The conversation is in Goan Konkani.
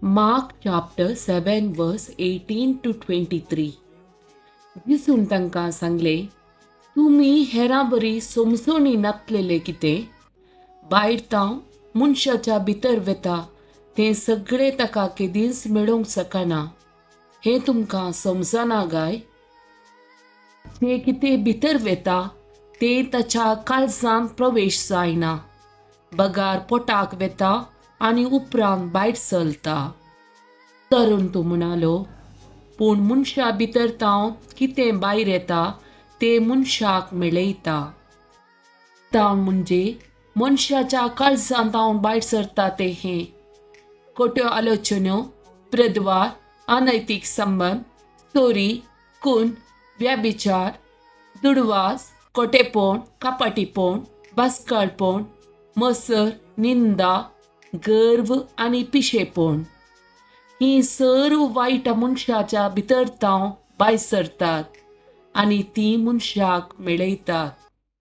Mark chapter 7 verse 18 to 23. जेजून तांकां सांगलें, तुमी हेरां बरी समजणी नातलेले कितें? भायर तावन मनशाच्या भितर वेता तें सगळें ताका केदींच मेळोवंक शकना, हें तुमकां समजना गाय? जें कितें भितर वेता तें ताच्या काळजांत प्रवेश जायना, बगार पोटाक वेता आनी उपरांत भायर चलता. तरुण तूं म्हणालो, पूण मनशा भितर तावन कितें भायर येता तें मनशाक मेळयता. तावन म्हणजे मनशाच्या काळजांत तावन भायर सरता तें हें: खोट्यो आलोचन्यो, प्रद्वार, अनैतीक संबंद, चोरी, खून, व्याभिचार, दुडवास, खोटेपण, कपाटीपण, बास्काळपण, मसर, निंदा, गर्व आनी पिशेपण. ही सर्व वायट मनशाच्या भितर तावन भायर सरतात आनी ती मनशाक मेळयतात.